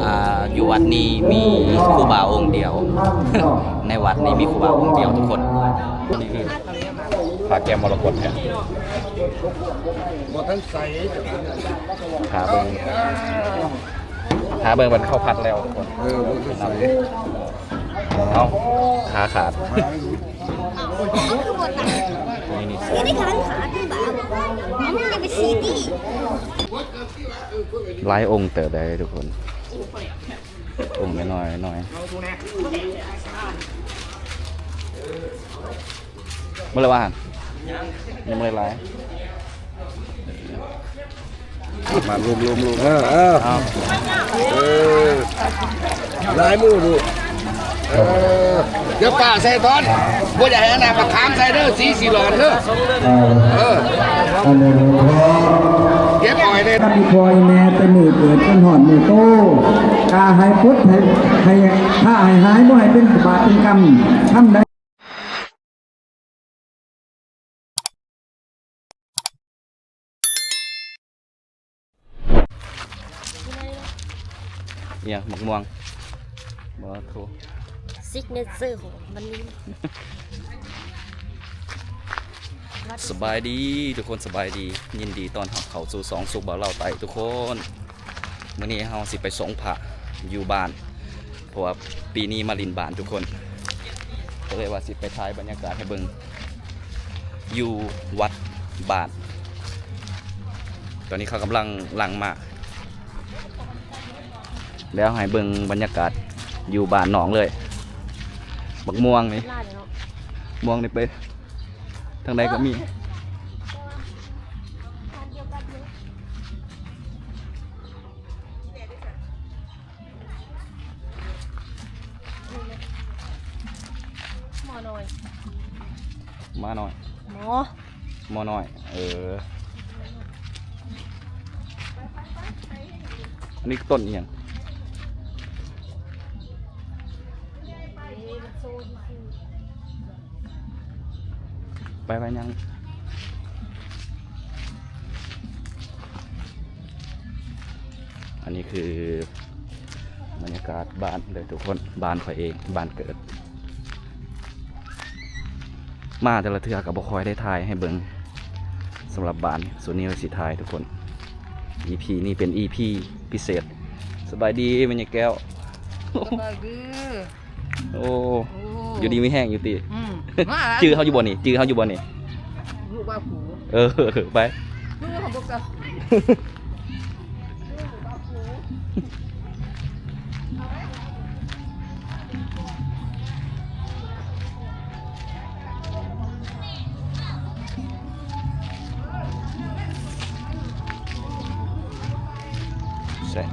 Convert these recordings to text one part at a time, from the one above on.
ອ່າ ຢູ່ວັດນີ້ມີຄູບາອົງດຽວ ໃນວັດນີ້ມີຄູບາອົງດຽວທຸກຄົນ. ນີ້ຄືຜ້າແກ້ວມໍລະກົດແທ້. ບໍ່ທັນໃສ ຖ້າເບິ່ງ ຖ້າເບິ່ງມັນເຂົ້າພັດແລ້ວທຸກຄົນ. ເອີ ບໍ່ທັນໃສ. ເອົາ ຂາຂາດ. ນີ້ ນີ້ ຫຼາຍອົງເຕີບໄດ໋ທຸກຄົນ. ອົງນ້ອຍໆ ເບິ່ງແລ້ວວ່າ ຍັງບໍ່ໄດ້ຫຼາຍ. ມາລວມໆໆ ເອີ ເອີ ເອີ ຫຼາຍມື້ຢູ່. ເອີ ຢ່າປະໃສ່ຕອນ ບໍ່ຢາກໃຫ້ອັນນັ້ນປະຄາມໃສ່ເດີ ສີສີຫຼອນເດີ. ເອີ ອັນນີ້ ເກັບອ້ອຍເດີ. ຄັນອີ່ພໍ່ອີ່ແມ່ແຕ່ມື້ເກີດຈົນຮອດມື້ໂຕ ກະໃຫ້ປົດໃຫ້ ໃຫ້ ຂ້າໃຫ້ຫາຍ ບໍ່ໃຫ້ເປັນບາບເປັນກຳ ທຳໃດ ອີ່ຫຍັງ ໝາກມ່ວງ ບໍ່ໂທ ຊິກເນເຈີຂອງມັນນີ້. ສະບາຍດີທຸກຄົນ ສະບາຍດີ ຍິນດີຕ້ອນຮັບເຂົ້າສູ່ຊ່ອງສຸກບ່າວລາວໃຕ້ທຸກຄົນ. ມື້ນີ້ເຮົາຊິໄປສົງພະຢູ່ບ້ານ ເພາະວ່າປີນີ້ມາຫຼິ້ນບ້ານທຸກຄົນ ກໍເລີຍວ່າຊິໄປຖ່າຍບັນຍາກາດໃຫ້ເບິ່ງ ຢູ່ວັດບ້ານ. ຕອນນີ້ເຂົາກຳລັງຫຼັ່ງມາ ແລ້ວໃຫ້ເບິ່ງບັນຍາກາດຢູ່ບ້ານນ້ອງເລີຍ. ບັກມ່ວງນີ້ ມ່ວງນີ້ໄປທາງໃດກໍມີ. ໝໍນ້ອຍ ໝໍນ້ອຍ ໝໍ ໝໍນ້ອຍ ເອີ. ອັນນີ້ຕົ້ນອີ່ຫຍັງ? ໄປ ໄປ ຍັງ. ອັນນີ້ຄືບັນຍາກາດບ້ານເດີທຸກຄົນ ບ້ານຂ້ອຍເອງ ບ້ານເກີດ. ມາແຕ່ລະເທື່ອກໍບໍ່ຄ່ອຍໄດ້ຖ່າຍໃຫ້ເບິ່ງ ສຳລັບບ້ານ ສ່ວນນີ້ວ່າຊິຖ່າຍທຸກຄົນ. ອີພີນີ້ເປັນອີພີພິເສດ. ສະບາຍດີແມ່ໃຫຍ່ແກ້ວ. ສະບາຍດີ. ໂອ້ ໂອ້ ຢູ່ດີມີແຮງຢູ່ຕິ? ອືມ ຈື່ເຮົາຢູ່ບໍ່ນີ້? ຈື່ເຮົາຢູ່ບໍ່ນີ້? ລູກວ່າຜູ ເອີ ໄປ ແຊະ.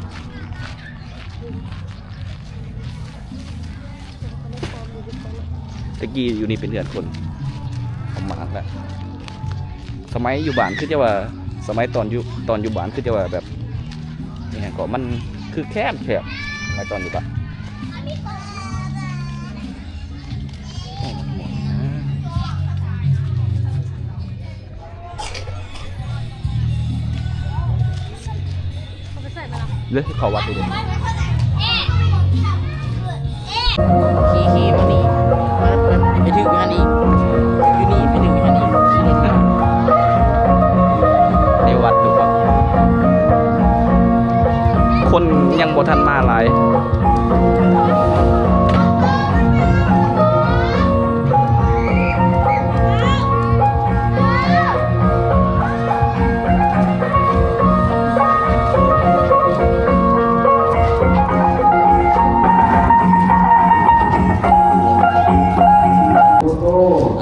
ແຕ່ກີ້ຢູ່ນີ້ເປັນເຮືອນຄົນ ເອົາມາແລ້ວ. ສະໄໝຢູ່ບ້ານຄືຈະວ່າ ສະໄໝຕອນຢູ່ ຕອນຢູ່ບ້ານຄືຈະວ່າແບບ ອີຫຍັງເກາະ ມັນຄືແຄບໆ ສະໄໝຕອນຢູ່ບ້ານ. ເລີຍເຂົ້າວັດຢູ່ເດ້. ຂີ່ໆ ມານີ້ ມາ ມາ ໄປຖືກຢູ່ຫັ້ນອີກ ຢູ່ນີ້ໄປຖືກຢູ່ຫັ້ນອີກ ຂີ່ລົດມາ. ໃນວັດຢູ່ຝັ່ງ ຄົນຍັງບໍ່ທັນມາຫຼາຍ.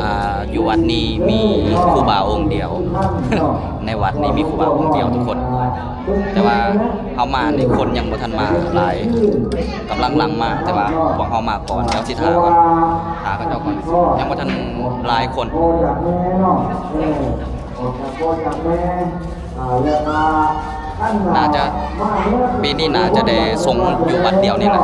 ອ່າ ຢູ່ວັດນີ້ມີຄູບາອົງດຽວ ໃນວັດນີ້ມີຄູບາອົງດຽວທຸກຄົນ. ແຕ່ວ່າເຮົາມານີ້ຄົນຍັງບໍ່ທັນມາຫຼາຍ ກຳລັງຫຼັ່ງມາ ແຕ່ວ່າພວກເຮົາມາກ່ອນ ດຽວຊິຖ້າກ່ອນ ຖ້າເຂົາເຈົ້າກ່ອນ ຍັງບໍ່ທັນຫຼາຍຄົນ. ໜ້າຈະ ປີນີ້ໜ້າຈະໄດ້ສົງຢູ່ວັດດຽວນີ້ແຫຼະ.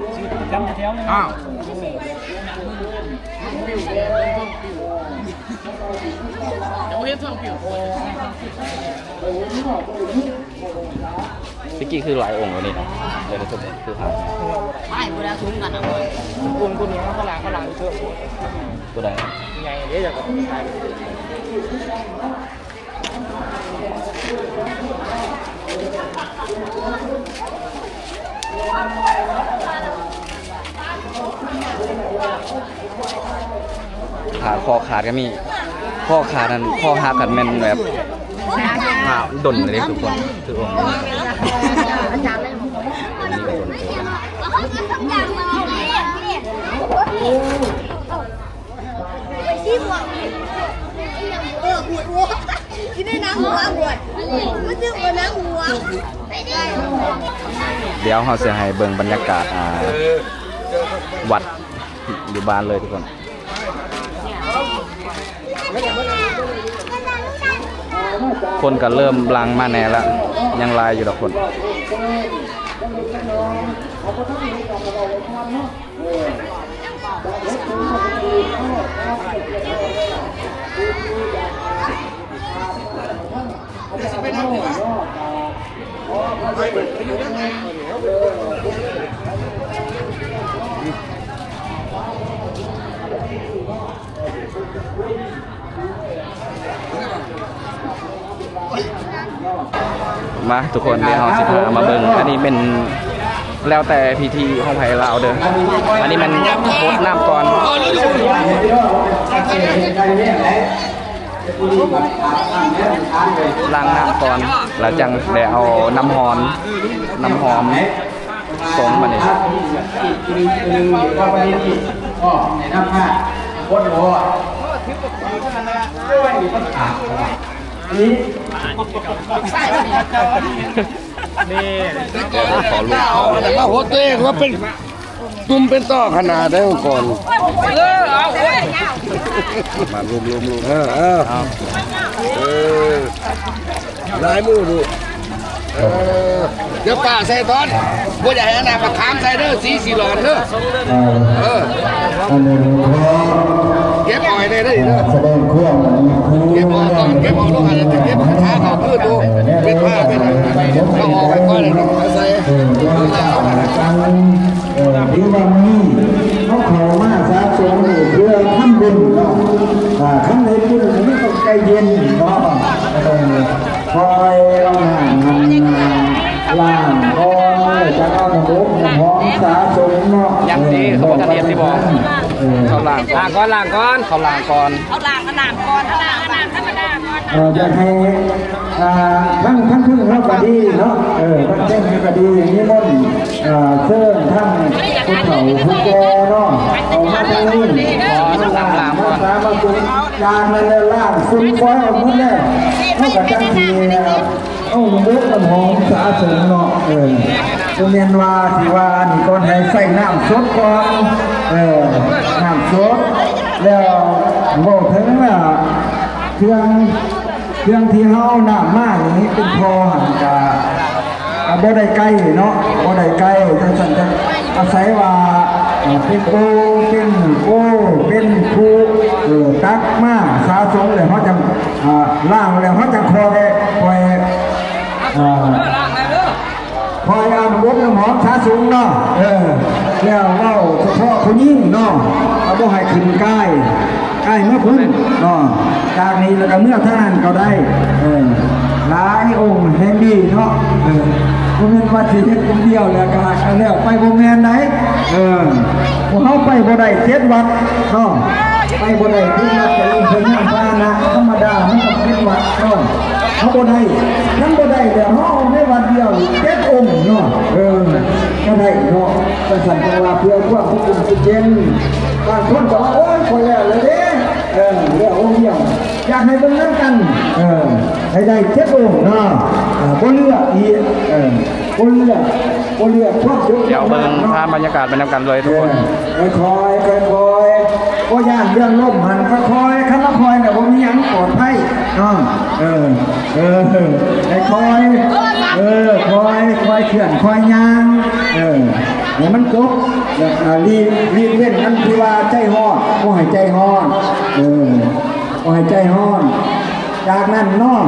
ອ້າວ ຕະກີ້ຄືຫຼາຍອົງກວ່ານີ້ນະ ແຕ່ລະຊຸດຄືຫາຍ ໄປບໍ່ໄດ້ຊຸມກັນນະ ອົງຜູ້ນີ້ເຂົາລ້າງ ເຂົາລ້າງເທື່ອ ຜູ້ໃດ ໃຫຍ່ເດ້ ຈະກໍ ຂາ ຂໍ້ຂາດກໍມີ ຂໍ້ຂາດນັ້ນ ຂໍ້ຫັກກັນແມ່ນແບບ ຫາດົນເລີຍທຸກຄົນ ຄືອົງນີ້ ອັນນີ້ກໍດົນເຕີບ. ດຽວເຮົາຊິໃຫ້ເບິ່ງບັນຍາກາດ ອ່າ ວັດຢູ່ບ້ານເລີຍທຸກຄົນ. ຄົນກໍເລີ່ມຫຼັ່ງມາແດ່ລະ ຍັງຫຼາຍຢູ່ດອກຄົນ. ມາທຸກຄົນ ດຽວເຮົາຊິພາມາເບິ່ງ ອັນນີ້ແມ່ນແລ້ວແຕ່ພິທີຂອງໃຜລາວເດີ ອັນນີ້ແມ່ນຫົດນ້ຳກ່ອນ ລ້າງນ້ຳກ່ອນ ແລ້ວຈັ່ງໄດ້ເອົານ້ຳຮ້ອນ ນ້ຳຫອມ ສົງມານີ້ ນີ້ ມາຫົດຕົວເອງວ່າເປັນ ຕຸ່ມເປັນຕໍຂະໜາດໃດກ່ອນ ເອີ ເອົາ ມາລວມໆໆ ເອີ ເອີ ເອີ ຫຼາຍມືດູ ເອີ ດຽວປາໃສ່ຕອນ ບໍ່ຢາກໃຫ້ເອົານ້ຳມະຂາມໃສ່ເດີ ສີສີຫຼອນເດີ ເອີ ອັນນີ້ ເກັບເອົາໃຫ້ໄດ້ເດີ ສະແດງຄວາມ ເກັບເອົາຕອນ ເກັບເອົາລົງ ອັນນັ້ນ ເກັບຂາເຂົ້າຄືນດູ ເປັນຜ້າ ເປັນ ເອົາອອກໄປກ່ອນ ເອົາໃສ່ ເອີ ຖືວ່າມື້ນີ້ເຮົາເຂົ້າມາສະສົມນີ້ເພື່ອທຳບຸນເນາະ ອ່າ ຄັນເຮັດບຸນມັນຕ້ອງໃຈເຢັນເນາະ ເອີ ຄ່ອຍເອົານ້ຳຫັ້ນລ້າງກ່ອນ ແລ້ວຈັ່ງເອົານ້ຳອົບນ້ຳຫອມສະສົມເນາະ ຍັງດີ ເອີ ເຂົາບໍ່ທັນເຮັດຕິບໍ ເອີ ເຂົາລ້າງກ່ອນ ລ້າງກ່ອນ ລ້າງກ່ອນ ເຂົາລ້າງກ່ອນ ເອົາລ້າງ ເອົານ້ຳກ່ອນ ເອົາລ້າງນ້ຳທຳມະດາກ່ອນ ເອີ ຢາກໃຫ້ ອ່າ ທັງ ທັງເທິງເຮົາກໍດີເນາະ ເອີ ທັງເທິງເຮົາກໍດີ ນິມົນ ເອີ ເຊີນທັງຜູ້ເຖົ້າຜູ້ແກ່ເນາະ ເຂົ້າມາທາງນີ້ ຂໍນ້ຳລ້າງ ມາສາມາສຸນ ຈາກນັ້ນແລ້ວລ້າງຝຸ່ນຟອຍອອກໝົດແລ້ວ ເຮົາກໍຈັ່ງຊິ ເອົານ້ຳອົບນ້ຳຫອມສະສົມເນາະ ເອີ ບໍ່ແມ່ນວ່າຊິວ່າອັນນີ້ກ່ອນ ໃຫ້ໃຊ້ນ້ຳສົດກ່ອນ ເອີ ນ້ຳສົດ ແລ້ວເວົ້າເຖິງ ເອີ ເຄື່ອງ ເຄື່ອງທີ່ເຮົາເອົານ້ຳມານີ້ເປັນທໍ່ຫັ້ນກະ ກະບໍ່ໄດ້ໄກເນາະ ບໍ່ໄດ້ໄກ ຈັ່ງຊັ້ນກະອາໄສວ່າ ເປັນໂອ່ງ ເປັນໂກ ເປັນຄຸ ເອີ ຕັກມາສະສົມແລ້ວເຮົາຈັ່ງ ອ່າ ລ້າງແລ້ວເຮົາຈັ່ງຄ່ອຍ ຄ່ອຍ ອ່າ ຄ່ອຍອາບນ້ຳອົບນ້ຳຫອມສະສົມເນາະ ເອີ ແລ້ວເວົ້າສະເພາະຜູ້ຍິງເນາະ ກໍບໍ່ໃຫ້ຂຶ້ນກາຍ ກາຍເມືອພຸ້ນເນາະ ຈາກນີ້ແລ້ວກໍເມືອທາງນັ້ນກໍໄດ້ ເອີ ຫຼາຍອົງແຮງດີເນາະ ເອີ ບໍ່ແມ່ນວ່າຊິເຮັດຄົນດຽວແລ້ວກໍ ກໍແລ້ວໄປ ບໍ່ແມ່ນໃດ ເອີ ພວກເຮົາໄປບໍ່ໄດ້ເຈັດວັດເນາະ ໄປບໍ່ໄດ້ເຈັດວັດ ກໍເອີ້ນເພິ່ນຍານພາຫະນະທຳມະດາ ມັນກໍເຈັດວັດເນາະ ເຮົາບໍ່ໄດ້ ມັນບໍ່ໄດ້ແລ້ວ ເຮົາເອົາໃນວັດດຽວເຈັດອົງເນາະ ເອີ ກໍໄດ້ເນາະ ຈັ່ງຊັ້ນ ຈັ່ງວ່າເພື່ອຄວາມອົບອຸ່ນອົບເຢັນ ບາງຄົນກໍວ່າ ໂອ້ຍ ຂ້ອຍແລ້ວແລ້ວເດ້ ເອີ ແລ້ວອົງດຽວ ຢາກໃຫ້ເບິ່ງນຳກັນ ເອີ ໃຫ້ໄດ້ເຈັດອົງເນາະ ເອີ ບໍ່ເລືອກອີກ ເອີ ບໍ່ເລືອກ ບໍ່ເລືອກພວກ ດຽວເບິ່ງພາບບັນຍາກາດໄປນຳກັນເລີຍທຸກຄົນ ເອີ ຄ່ອຍໆ ຄ່ອຍໆ ບໍ່ຢ້ານເລື່ອງລົ້ມຫັ້ນ ຄ່ອຍໆ ຄັນວ່າຄ່ອຍນະ ບໍ່ມີຫຍັງ ປອດໄພເນາະ ເອີ ເອີ ຄ່ອຍໆ ເອີ ຄ່ອຍ ຄ່ອຍເຄື່ອນ ຄ່ອຍຍ່າງ ເອີ ໃຫ້ມັນຈົບ ແລ້ວກໍຫຼີກ ຫຼີກເວັ້ນອັນທີ່ວ່າໃຈຮ້ອນ ບໍ່ໃຫ້ໃຈຮ້ອນ ເອີ ບໍ່ໃຫ້ໃຈຮ້ອນ. ຈາກນັ້ນເນາະ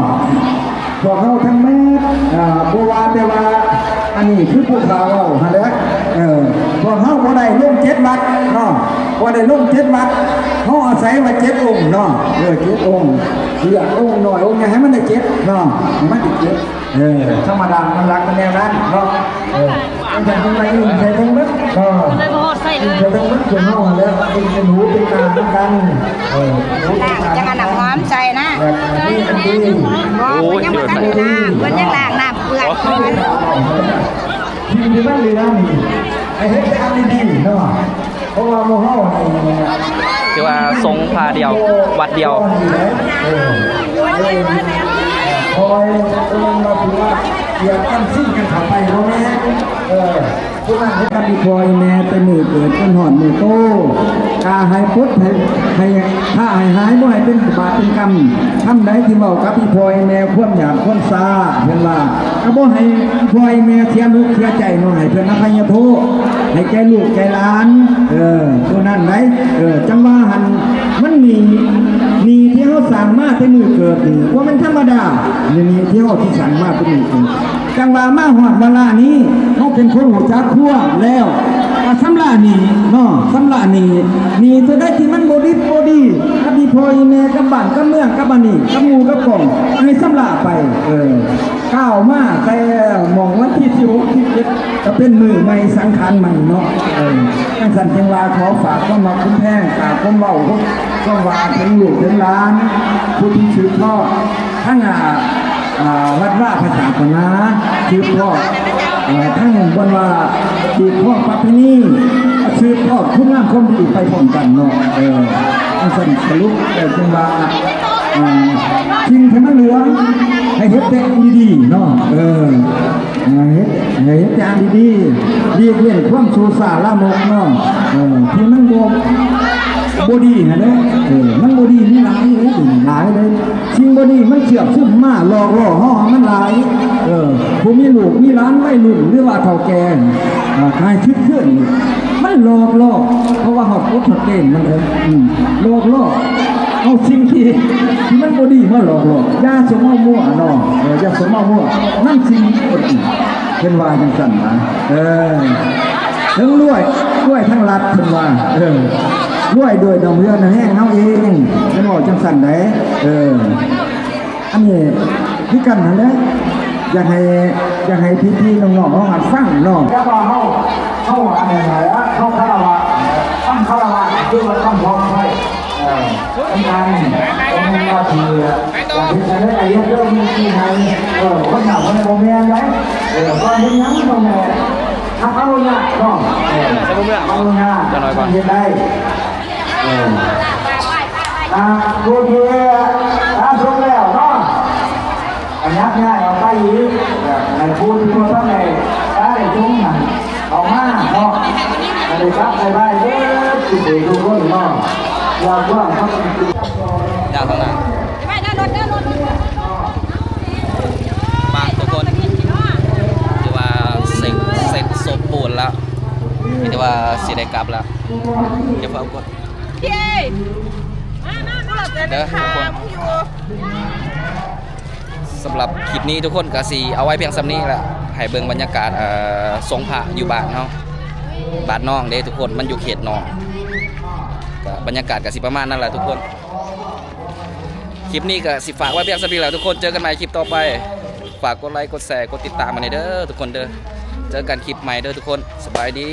ພວກເຮົາທັງໝົດ ເອີ ບໍ່ວ່າແຕ່ວ່າ ອັນນີ້ຄືຜູ້ຂ່າວເວົ້າຫັ້ນແຫຼະ ເອີ ພວກເຮົາບໍ່ໄດ້ລົງເຈັດວັດເນາະ ບໍ່ໄດ້ລົງເຈັດວັດ ເຮົາອາໄສວ່າເຈັດອົງເນາະ ເອີ ເຈັດອົງ ເລືອກອົງນ້ອຍອົງໃຫຍ່ໃຫ້ມັນໄດ້ເຈັດເນາະ ໃຫ້ມັນໄດ້ເຈັດ. ເອີ ທຳມະດາມັນຫຼັກມັນແນວນັ້ນເນາະ ເອີ ເອີ ເພິ່ນເພິ່ນໄປຢູ່ໃສ່ເທິງເບິດ ເອີ ເພິ່ນໄປບໍ່ຮອດໃສ່ເລີຍ ໃສ່ເທິງເບິດ ເພິ່ນເຮົາຫັ້ນແຫຼະ ເປັນ ເປັນຫູເປັນຕານຳກັນ ເອີ ລ້າງ ຈັ່ງເອົານ້ຳຫອມໃສ່ນະ ແບບນີ້ມັນດີ ບໍ່ ໂອ້ຍ ເພິ່ນຍັງບໍ່ທັນໄດ້ລ້າງ ເພິ່ນຍັງລ້າງນ້ຳເປືອກກ່ອນ ສິ່ງທີ່ມັນເຫຼືອນີ້ ໃຫ້ເຮັດແຕ່ອັນດີໆເນາະ ເພາະວ່າໝູ່ເຮົານີ້ ຖືວ່າສົງພະດຽວ ວັດດຽວ ເອີ ເອີ ຄອຍເອີ້ນວ່າຖືວ່າກຽດກັນຊິ້ງກັນເຂົ້າໄປ ບໍ່ແມ່ນ ເອີ ຜູ້ນັ້ນເຮັດກັບອີ່ພໍ່ອີ່ແມ່ແຕ່ມື້ເກີດຈົນຮອດມື້ໂຕ ກະໃຫ້ປົດໃຫ້ ໃຫ້ ຂ້າໃຫ້ຫາຍ ບໍ່ໃຫ້ເປັນບາບເປັນກຳ ຄຳໃດທີ່ເວົ້າກັບອີ່ພໍ່ອີ່ແມ່ ຄວາມຫຍາບຄວາມຊ້າ ເພິ່ນວ່າ ກໍບໍ່ໃຫ້ພໍ່ໃຫ້ແມ່ເສຍອົກເສຍໃຈເນາະ ໃຫ້ເພິ່ນອະໄພຍະໂທດໃຫ້ແກ່ລູກແກ່ຫຼານ ເອີ ຕົວນັ້ນໃດ ເອີ ຈັ່ງວ່າຫັ້ນ ມັນໜີ້ ໜີ້ທີ່ເຮົາສ້າງມາແຕ່ມື້ເກີດນີ້ ບໍ່ແມ່ນທຳມະດາ ໜີ້ທີ່ເຮົາທີ່ສ້າງມາແຕ່ມື້ເກີດ ຈັ່ງວ່າມາຮອດວາລະນີ້ ເຮົາເປັນຄົນຮູ້ຈັກຄວາມແລ້ວ ກໍຊຳລະໜີ້ເນາະ ຊຳລະໜີ້ ໜີ້ຕົວໃດທີ່ມັນບໍ່ດິບບໍ່ດີ ກັບອີ່ພໍ່ອີ່ແມ່ ກັບບ້ານກັບເມືອງ ກັບອັນນີ້ ກັບໝູ່ກັບກອງ ໃຫ້ຊຳລະໄປ ເອີ ກ້າວມາແຕ່ໝ່ອງວັນທີສິບຫົກ ສິບເຈັດ ກໍເປັນມື້ໃໝ່ສັງຂານໃໝ່ເນາະ ເອີ ຈັ່ງຊັ້ນຈຶ່ງວ່າຂໍຝາກຄວາມຮັກຄວາມແພງ ຝາກຄວາມເວົ້າ ຄວາມວ່າເຖິງລູກເຖິງຫຼານ ຜູ້ທີ່ສືບທອດ ທັງ ອາ ອາ ວັດວາພະສາສະໜາ ສືບທອດ ເອີ ທັງບ່ອນວ່າສືບທອດປະເພນີ ສືບທອດຄຸນງາມຄວາມດີໄປພ້ອມກັນເນາະ ເອີ ຈັ່ງຊັ້ນສະຫຼຸບແລ້ວຈຶ່ງວ່າ ອາ ສິ່ງທີ່ມັນເຫຼືອໃຫ້ເຮັດແຕ່ດີໆເນາະ ເອີ ເຮັດ ໃຫ້ເຮັດຢ່າງດີໆ ຫຼີກເວັ້ນຄວາມຊູ່ຊ້າລາມົກເນາະ ເອີ ທີ່ມັນບໍ່ ບໍ່ດີຫັ້ນເດ້ ເອີ ມັນບໍ່ດີມີຫຼາຍເດ້ ຫຼາຍເດ້ ສິ່ງບໍ່ດີມັນເຊືອບຊຶມມາຫຼອກຫຼໍ່ເຮົາມັນຫຼາຍ ເອີ ຜູ້ມີລູກມີຫຼານໄວລຸ້ນ ຫຼືວ່າເຖົ້າແກ່ ເອີ ກາຍຊຶກຂຶ້ນ ມັນຫຼອກຫຼໍ່ ເພາະວ່າເຮົາກົດເຮົາເກນມັນເດ້ ອືມ ຫຼອກຫຼໍ່ ເອົາສິ່ງທີ່ ທີ່ມັນບໍ່ດີມາຫຼອກຫຼໍ່ ຢ່າສົມເອົາມົວເນາະ ເອີ ຢ່າສົມເອົາມົວນຳສິ່ງບໍ່ດີ ເພິ່ນວ່າຈັ່ງຊັ້ນນະ ເອີ ເຖິງລວຍ ລວຍທັງລັດ ເພິ່ນວ່າ ເອີ ລວຍດ້ວຍນ້ຳເຫື່ອນ້ຳແຮງເຮົາເອງ ເພິ່ນເວົ້າຈັ່ງຊັ້ນໃດ ເອີ ອັນນີ້ຄືກັນຫັ້ນແຫຼະ ຢາກໃຫ້ ຢາກໃຫ້ພີ່ໆນ້ອງໆເຮົາຫັດຟັງເນາະ ແຕ່ວ່າເຮົາ ເຮົາອັນນັ້ນແຫຼະ ເຮົາຄາລະວະ ຄຳຄາລະວະຄືວ່າຄຳຂອງໃຜ ເອີ ສຳຄັນ ບໍ່ແມ່ນວ່າຊິ ເອີ ເຮັດຈັ່ງໃດກໍເຮັດເດີ ມີທີ່ໃຫ້ ເອີ ຄົນເຮົາມັນບໍ່ແມ່ນໃດ ເອີ ກ່ອນເຮັດຫຍັງຕ້ອງແມ່ນ ຮັບອະນຸຍາດເນາະ ເອີ ໃສ່ບໍ່ເມືອງ ອະນຸຍາດ ຈັກໜ້ອຍກ່ອນ ເຮັດໄດ້ ເອີ ອ່າ ໂອເຄ ຖ້າສົງແລ້ວເນາະ ກໍຍັກຍ້າຍອອກໄປອີກ ໃຫ້ຜູ້ທີ່ບໍ່ທັນໄດ້ ໄດ້ສົງນັ້ນ ເຂົ້າມາເນາະ ໃຫ້ໄດ້ກັບໄດ້ບາຍເບິດທຸກຜູ້ທຸກຄົນເນາະ ຢ່າກວ້າງເຂົາ ຍ່າງທາງໜ້າ ໄປເດີລົດເດີລົດ ມາທຸກຄົນ ຖືວ່າເສັດ ເສັດສົມບູນແລ້ວ ມີແຕ່ວ່າຊິໄດ້ກັບແລ້ວ ຢ່າຟ້າວກົດ ເດີທຸກຄົນ ສຳລັບຄລິບນີ້ທຸກຄົນກໍຊິເອົາໄວ້ພຽງສ່ຳນີ້ແຫຼະ ໃຫ້ເບິ່ງບັນຍາກາດ ເອີ ສົງພະຢູ່ບ້ານເຮົາ ບ້ານນ້ອງເດ້ທຸກຄົນ ມັນຢູ່ເຂດໜອງ ກໍບັນຍາກາດກໍຊິປະມານນັ້ນແຫຼະທຸກຄົນ ຄລິບນີ້ກໍຊິຝາກໄວ້ພຽງສ່ຳນີ້ແຫຼະທຸກຄົນ ເຈີກັນໃໝ່ຄລິບຕໍ່ໄປ ຝາກກົດໄລ ກົດແຊ ກົດຕິດຕາມມາແດ່ເດີທຸກຄົນເດີ ເຈີກັນຄລິບໃໝ່ເດີທຸກຄົນ ສະບາຍດີ.